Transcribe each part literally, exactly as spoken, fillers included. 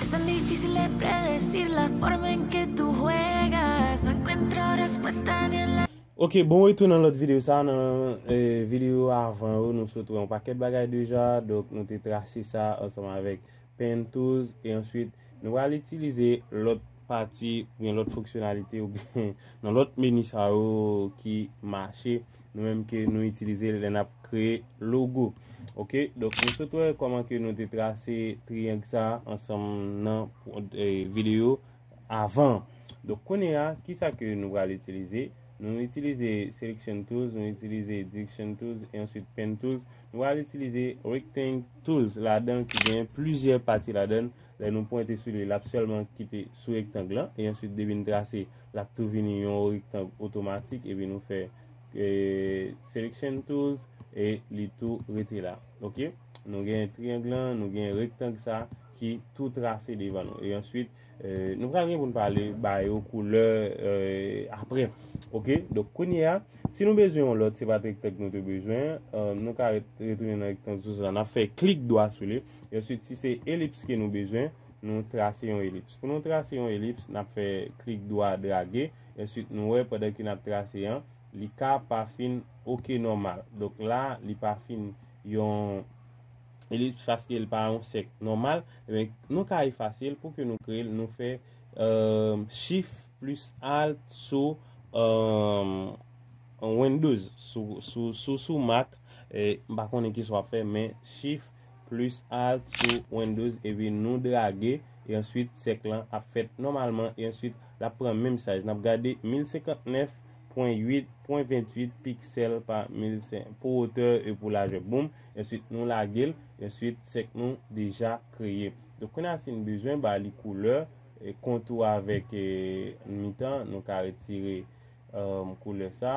Es tan difícil de predecir la forma en que tú juegas. No encuentro respuesta ni en la Ok, bon retou nan lòt videyo sa. Nan eh, videyo avan yo, nou sot wè yon pakèt bagay deja. Donk, nou te trase sa ansanm avèk Pen Tools. E answit, nou pral itilize lòt pati oubyen lòt fonksyonalite oubyen nan lòt meni sa yo ki mache, nou menm ke nou itilize lè n ap kreye logo. Ok, donk nou sot wè kòman ke nou te trase triyang sa ansanm nan eh, videyo avan. Donk kounye a, kisa ke nou pral itilize? Nou itilize Selection Tools, nou itilize Direction Tools, e answit Pen Tools. Nou pral itilize Rectangle Tools ladan ki gen plizyè pati ladan. Lè nou pwente sou li, l ap sèlman kite sou rektang lan, e answit depi n trase, l ap tou vini yon rektang otomatik, epi nou fè eh, Selection Tools, e li tou rete la. Ok, nou gen triyang lan, nou gen rektang sa ki tou trase devan nou. E answit, eh, nou pral gen pou n pale ba yo koulè eh, apre. Ok, donk kounye a, si nou bezwen yon lòt, se pa t rektang nou te bezwen, eh, nou ka ret- retounen nan Rectangle Tools la, n ap fè klik dwa sou li. E answit, si se elips ke nou bezwen, nou trase yon elips. Pou nou trase yon elips, n ap fè klik dwa drage. E answit, nou wè pandan ke n ap trase an, li ka pa fin ok nòmal. Donk la, li pa fin yon elips paske li pa yon sèk nòmal. Ebyen, nou ka efase l pou ke nou kreye l, nou fè eh, Shift plis Alt sou eh, Windows, sou, sou, sou, sou Mac. Eh, m pa konnen kisa w ap fè, men Shift plis Alt sou Windows, epi nou drage, e answit sèk lan ap fèt nòmalman, e answit l ap pran menm size. N ap gade mil senkantnèf pwen uit pwen venntuit piksèl pa mil senk pou wotè e pou lajè. Boum, e answit nou lage l, e answit sèk nou deja kreye. Donk kounye a, si n bezwen ba li koulè, e kontou avèk eh, mitan, nou ka retire eh, koulè sa,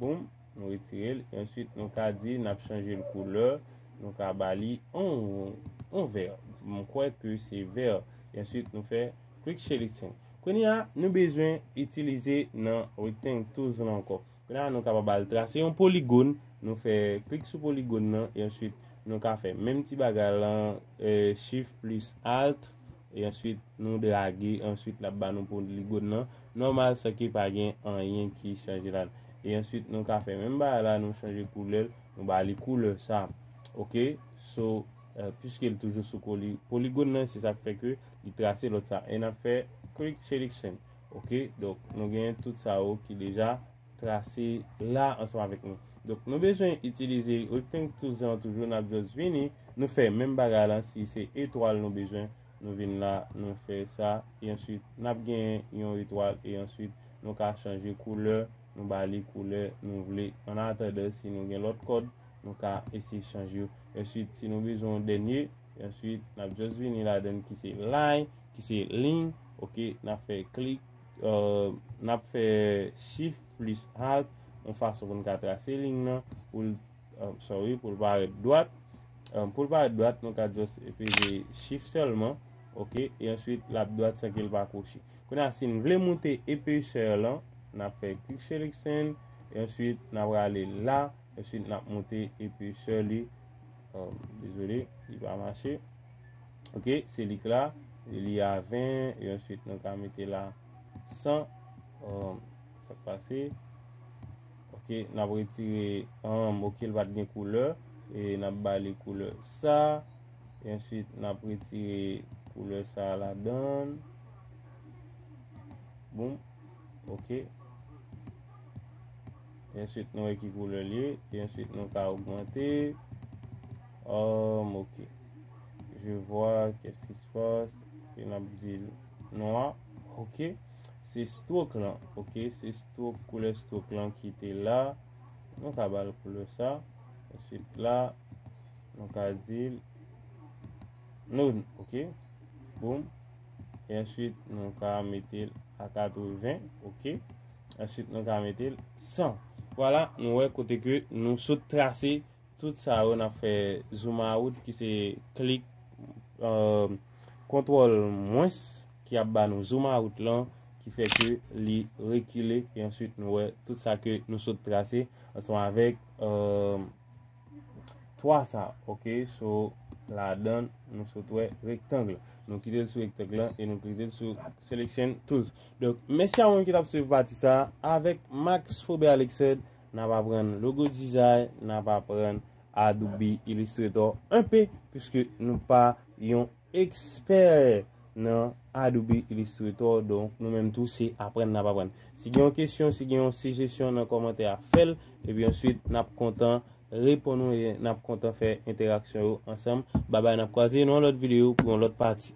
boum, nou retire l, e answit nou ka di n ap chanje l koulè, nou ka ba li yon, yon vè. M kwè ke se vè, e answit nou fè Quick Selection. Kounye a, nou bezwen itilize nan Rectangle Tools lan ankò. Kounye a, nou kapab al trase yon poligòn, nou fè klik sou poligòn nan, e answit nou ka fè menm ti bagay lan, eh, Shift plis Alt, e answit nou drage, answit l ap ba nou poligòn nan nòmal san ke pa gen anyen ki chanje la. E answit nou ka fè menm bagay la, nou chanje koulè l, nou ba li koulè sa. Ok, so, eh, piske l toujou sou koli- poligòn nan, se sa k fè ke li trase lòt sa. E n ap fè Quick Selection. Ok, donk nou gen tout sa yo ki deja trase la ansanm avèk nou. Donk nou bezwen itilize Rectangle Tools lan toujou, n ap just vini, nou fè menm bagay lan, si se etwal nou bezwen, nou vin la, nou fè sa, e answit n ap gen yon etwal, e answit nou ka chanje koulè, nou ba li koulè nou vle. An atandan, si nou gen lòt kòd, nou ka eseye chanje yo. Answit, si nou bezwen yon dènye, answit n ap just vini ladan ki se line, ki se liy, ok, n ap fè klik, eh, n ap fè Shift plis Alt, yon fason pou n ka trase liy nan, pou l, eh, sorry, pou l parèt dwat. Eh, pou l parèt dwat, nou ka just peze Shift sèlman, ok, e answit l ap dwat san ke l pa kwochi. Kounye a, si n vle moute epesè lan, n ap fè Quick Selection, e answit n ap rale la, answit n ap moute epesè li, eh, dezole, li pa mache. Ok, se li k la, li a ven, e answit nou ka mete la san, eh, sa k pase. Ok, n ap retire, eh, ok, l pa t gen koulè, e n ap ba li koulè sa, e answit n ap retire koulè sa ladan l. Boum, ok. E answit nou wè ki koulè l ye, e answit nou ka ogmante. Um, ok. Je vois qu'est-ce qui se passe. Ok, n ap di l nwa. Ok. Se stroke lan. Ok, se stroke, koulè stroke lan ki te la. Nou ka ba l koulè sa. Answit la, nou ka di l none. Ok. Boum. E answit, nou ka mete l a katreven. Ok. Answit, nou ka mete l san. Vwala, nou wè kote ke nou sot trase tout sa yo, n ap fè zoom out ki se klik, eh, kontwòl mwens ki ap ba nou zoom out lan, ki fè ke li rekile, e answit nou wè tout sa ke nou sot trase ansanm avèk, eh, twa sa, ok, so, ladan, nou sot wè rektang lan. Nou kite l sou rektang lan e nou kite l sou Selection Tools. Donk, mèsi a ou menm ki t ap swiv pati sa a. Avèk Max Faubert Alexandre, n ap aprann logo design, n ap aprann Adobe Illustrator enpe, piske nou pa yon ekspè nan Adobe Illustrator, donk nou menm tou se aprann n ap aprann. Si gen yon kesyon, si gen yon sijesyon nan kòmantè a, fè l, epi answit n ap kontan reponn ou e n ap kontan fè entèraksyon yo ansanm. Babay, n ap kwaze nan yon lòt videyo pou yon lòt pati.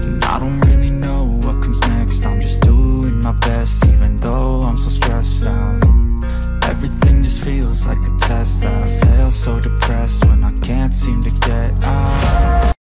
And I don't really know what comes next. I'm just doing my best, even though I'm so stressed out. Everything just feels like a test that I fail, so depressed when I can't seem to